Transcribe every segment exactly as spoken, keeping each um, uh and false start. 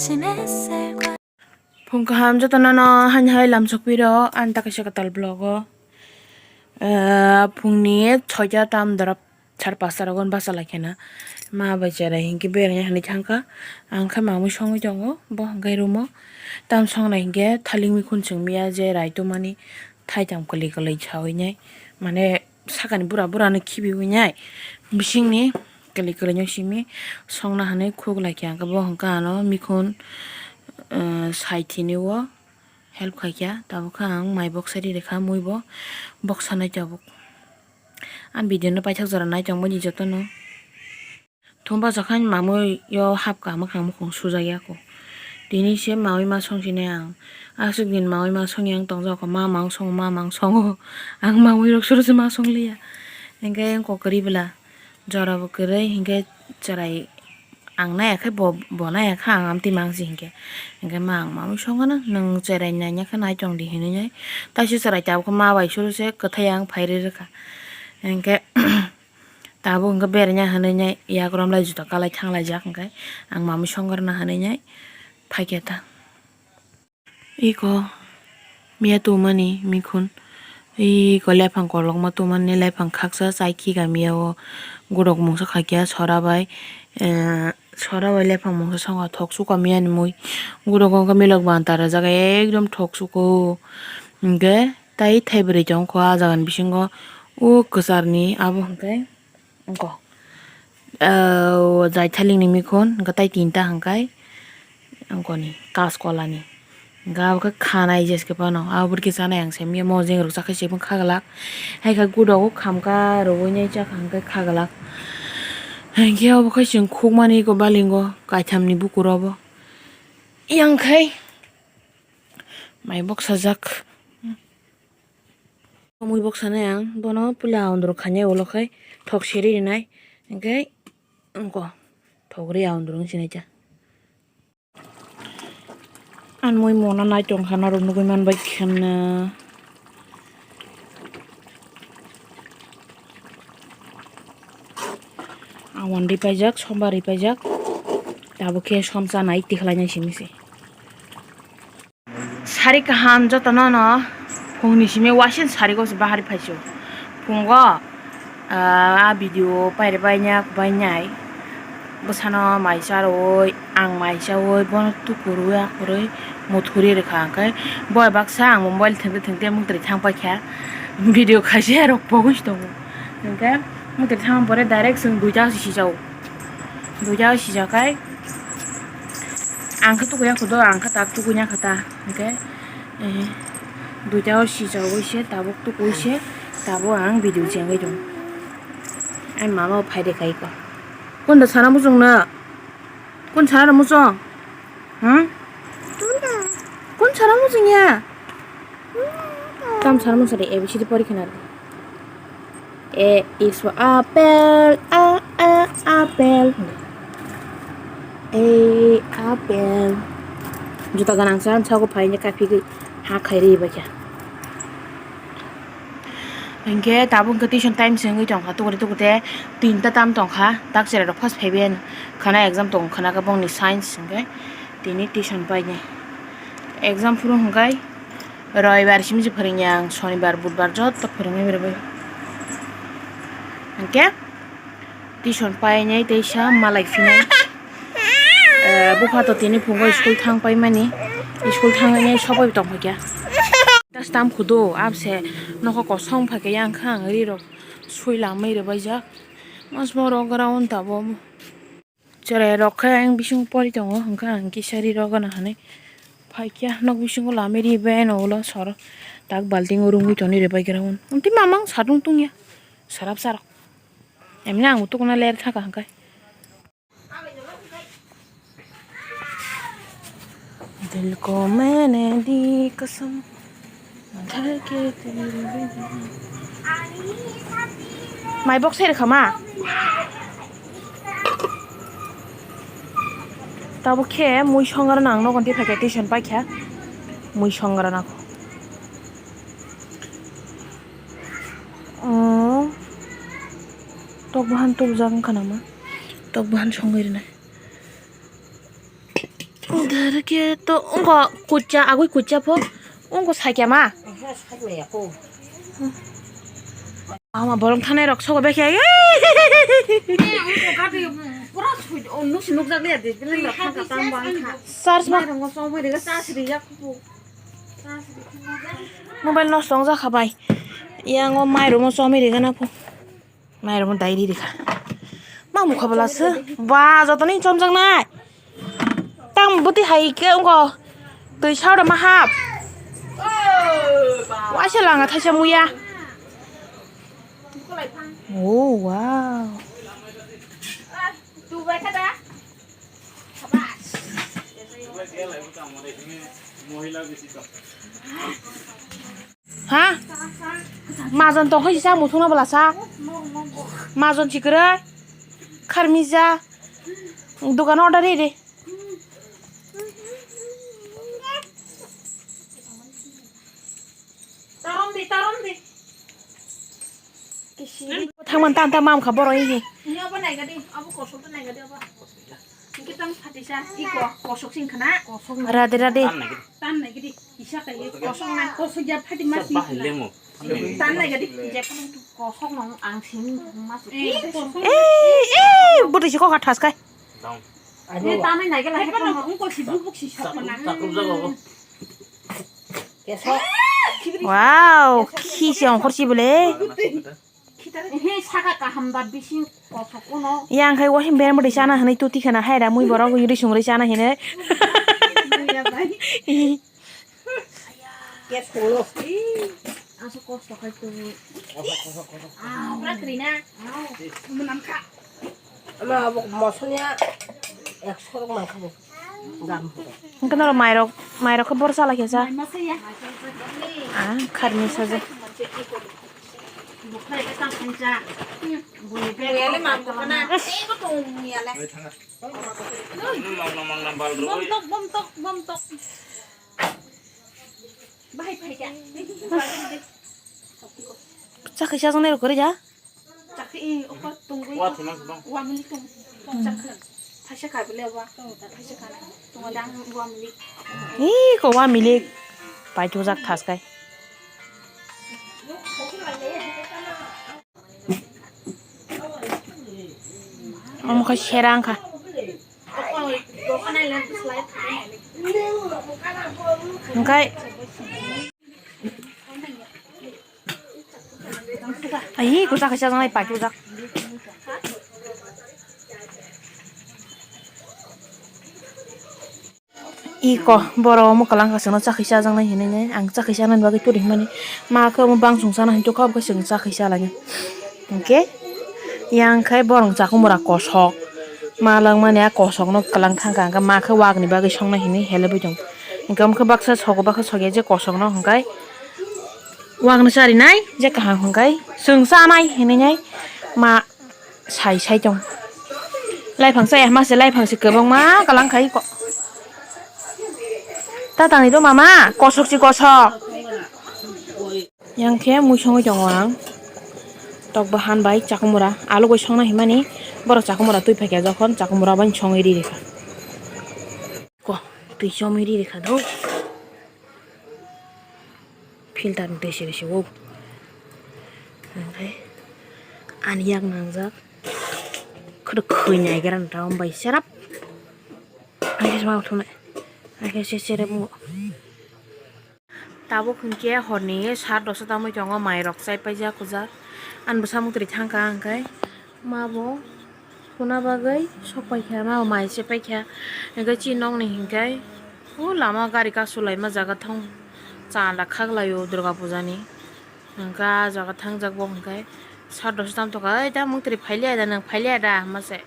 Phung kaham jotono no hani hai lamsok piro ani ta kaisa kwtal vlog o. Ah, phungni soita tam dorop sar pasta rogon basa lai khena. Ma bai cherai hinkhe berani hinwi thangkha. Ang khe mamwi songwi tongo, bo hwnkhe room o. Tam songnai hinkhe thaling mikhun chwng miya je rai tongmani thaitam kwlwi kwlwi sawi nai. Mane sakani bura bura no khibiwi nai. Bisingni kwlwi kwlwi no simi songna hinwi khuk lai khe ang khe bo hwnkhe ano mikhun, ah, sai thini o help khai kha. Tabuk khe ang mai boksa ri rwkha mui bo boksa nai tabuk. Ang video no paithak jora nai tongmani jotono. Thumba jakha mamwi yo hapka mwkhang mukhung sujak ya kho. Tini se mawi ma song sini ang. Aswk din mawi ma song yang tong jak kho. Ma mang songo, ma mang songo. Ang mawi rok suru se ma song liya. Hinkhe ang kok kwrwi bwla. Jora bo kwrwi hinkhe chwrai ang nai khe bo, bo nai kha ang amtwi mang si hinkhe. Hinkhe ma ang mawi song ano nwng chwrai nai ya khe nai tong di hinwi nai. Taisi chwrai tabuk khe ma bai suru se kwthai ang phai rwi rwkha. Hinkhe tabuk hwnkhe berainya hinwi nai yak romlai juta kalai thanglaijak hwnkhe ang mamwi songorna hinwi nai phaikha ta. Iko miya tumani mikhun iko lephang kolokma tumani lephang khaksa chai khika miya o godok mungsa khaikya sora bai, eh, sora bai lephang mungsa songo thok chuka miya ni mui godok wngkha milok banta rwjak ekdom thok chuko hinkhe. Tai thaibrwi tongkho ah jagani bisingo, o kwcharni abo hwnkhe wngkho, o jaithalingni mikhon hwnkhe tai tinta hwnkhe wngkoni kaskolani hwnkhe abo khe khanai jeske phano abo bwrwi khe chanai ang se mia mojeng rok chakhe se khaglak hai khe godogo khamka rwui nai chakha hwnkhe khaglak hinkhe obo khe chwng khukmani eko balingo kaithamni bukur obo yang khai. Mai boksa jak. Mui boksa nai ang bono puila aondro khainai ulo khai thok seri rinai hinkhe wngko thok ri aondro wng sinai cha. Ang mui mona nai tong kha norok nugui man bai khe na. Awan ri paijak, sombar ri paijak. Tabuk khe som chanai tikhlainai simi se. Sari kaham jotono no phungni simi waising sari go se bahari phaisu. Phungo, ah, a video pairi baina kubainai. Bwsano mai charwi, ang mai chawi, bono tukurwi akurwi muthuri rwkha hwnkhe. Boi baksa ang mobile thengte thengte mungtri thang paikha. Video khaisi rok pogwi tongo. Hwnkhe mungtri thang pore direct chwng duita si sijao. Duita o sijakai. Ang khe tukuya kho do, ang khe tak tukuya kho ta. Hwnkhe, eh, duita o sijawi se, tabuk tukui se, tabuk ang video chengwi tong. Ai mama o phai de khai ko. Kun da sana muchung na? Kun sana da muchung? Hmm? Kun sana muchung ya? Tam sana muchung de A B C D pori khna. A is for apple, a, a, apple. A, apple. Juta ganang sa, sa ko phai ne kapi ha khai ri ba kya. Hingke tabuk hingke tuition time se wngwi tongkha, tukuri tukute tinta tam tongkha, tak cherai rok first phaibai khana exam tong khana khe bongni science hingke tini tuition painai exam phuru hingkai roibar simi se phwrwngya ang, sonibar, budbar joto phwrwngwi rwbai hingke. Tuition painai teisa malai phinai. Eh, bupha to tini phungo school thang paimani. School thangwi sobai tong phaikha. Das tam khudo abse nokho kosong phaikha yang khang ri rok sui lamai rwbaijak. Mas borok ground tabo. Cherai rok khe ang bising pori tongo hwnkha ang kisa ri rok gana hinwi phaikha nok bisingo lamai ri bai no ulo sor tak balting o rungwi toni rwbai ground. Amtwi mamang sadung tungya. Sarap sarok. Emne ang utuk na ler thaka hwnkhe. Dil ko maine di kasam, dhar ke dil mein. Mai bok sai rwkha ma? Tabuk khe mui songrana ang nogo tei phaikha tuition paikha mui songrana kho. Oh, tok bahan tubujak wngkha nama? Tok bahan songwi rwnai. Uder ke to ungko kucha, agui kucha pho. Ungko sakya ma. Oho, sakmaya ko. Ama borong thanai rok sogo bekhe. Pura sui, o nusi nukjak liya de, bilang rok thangka tam bang kha. Charge ma. Mairung o chomoi riga, charge riga kupu. Mobile nosto wng jakha bai. Yang o mairung o chomoi riga na pho. Mairung dai ri rikha. Ma mukha bwla se. Ba, joto ni chomjak nai. Tang bwtwi hai khe wngkho. Twi sawda ma hap. Waisa langa thaisa muya. Oh, wow. Ha? Majon tong khe sa muthungna bwla sa. Majon chikwrwi. Kharmija. Dukan order ri de. Tarom de, tarom de. Thangman tanta mam kha borok ini. Ini apa naikadi? Apa kosok tu naikadi apa? Kita fatisa, iko kosok sing kena. Rade rade. Tan naikadi. Isa kali kosok na kosok ya fati mas. Tan naikadi. Kosok nong ang sini mas. Eh, eh, budi si kok atas kai. Ini tanai naikadi lagi pun ungkol si bubuk si sok mana. Kesok. Wow, khi se ongkhor si bole. He saka kaham da bising kosok uno. Yang khai wahim ber mudi chana hinui tuti khana hai da mui borok risung ri chana hinui. Kes kulo. Aso kosto khai tu. Pura kri na. Menam kha. Ama abo mosoniya ekso rok mangkha bo. Gam. Hwnkhe norok mairok, mairok khe bor chala khe cha. Ah, kharni saja. Bumtok, bumtok, bumtok. Bahai phaikha. Chakhi chajaknai rok kwrwi ya? Chakhi, eh, okho tongwi. Wa thwimang thwimang. Wa mili tong. Chakhi. Phaisa ka bele wa. Phaisa ka. Tongo dang wa mili. Ih, ko wa mili. Pai thujak thas kai. Omo khe sera wngkha. Hwnkhe ai, kwchak khe chajaknai paithajak. Iko borok omo kwlwng kha chwngno chakhi chajaknai hinwi nai, ang chakhi chanani bagwi turi hwnmani. Ma khe omo bangsong chana hinwi tongkha, obo khe chwng chakhi chalainai. Hinkhe yang khe borok chakhumura kosok ma langmani, a kosokno kwlwng thangkha, hwnkhe ma khe wakni bagwi songnai hinwi helebwi tongo. Hinkhe omo khe baksa sogo, baksa sokya je kosokno, hwnkhe wakno charinai je kaham, hwnkhe chwng chanai hinwi nai ma. Sai sai tong. Laiphang chaya hwnma se, laiphang se kwbangma kwlwng khai ko. Ta tangni do mama, kosok si kosok. Yang khe mui songwi tongo ang. Tok bahan bai chakumura, alu bai songna himani. Borok chakumura twi phaikha, jokhon chakumura bai songwi ri rikha. Ko, twi chomwi ri rikha do. Filter ni twi siri se o. Onkhe ani yak nangjak. Khwrwk khwini ai gra na ta, om bai serap. Ai se ma thumai. Ai se serep mo. Tabuk hinkhe horni sat dosa tamo tongo, mai rok chai paijak kujak. Ani bwsa muktrwi thangkha hinkhe. Ma bo huna bagwi sok paikha, ma bo mai se paikha. Hinkhe chini nokni hinkhe o lama gari kasu laima jaga thang chanda khaklaio Durga Puja ni. Hinkhe ah jaga thangjak bo hinkhe sat dosa tam tokha, "Oi da muktrwi phailiya da, nwng phailiya da?" hwnma se.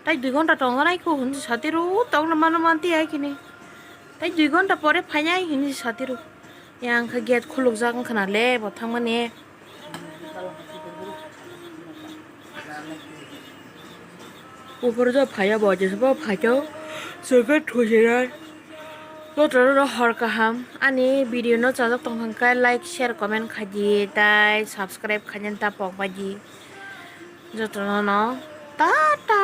Tai dui ghonta tongo nai kho hwnwi satiro, tongna mano manti hai khini. Tai dui ghonta pore phainai hwnwi satiro. Yang khe gate khulukjak wngkha na le bo thangmani. Upor jo phaiya bo, jesa bo phaikhe o, chwngkhe thusinai. Jotono hor kaham, ani video no chajak tongkha khe like, share, comment khaidi, tai subscribe khaina ta pokbaidi. Jotono no ta ta.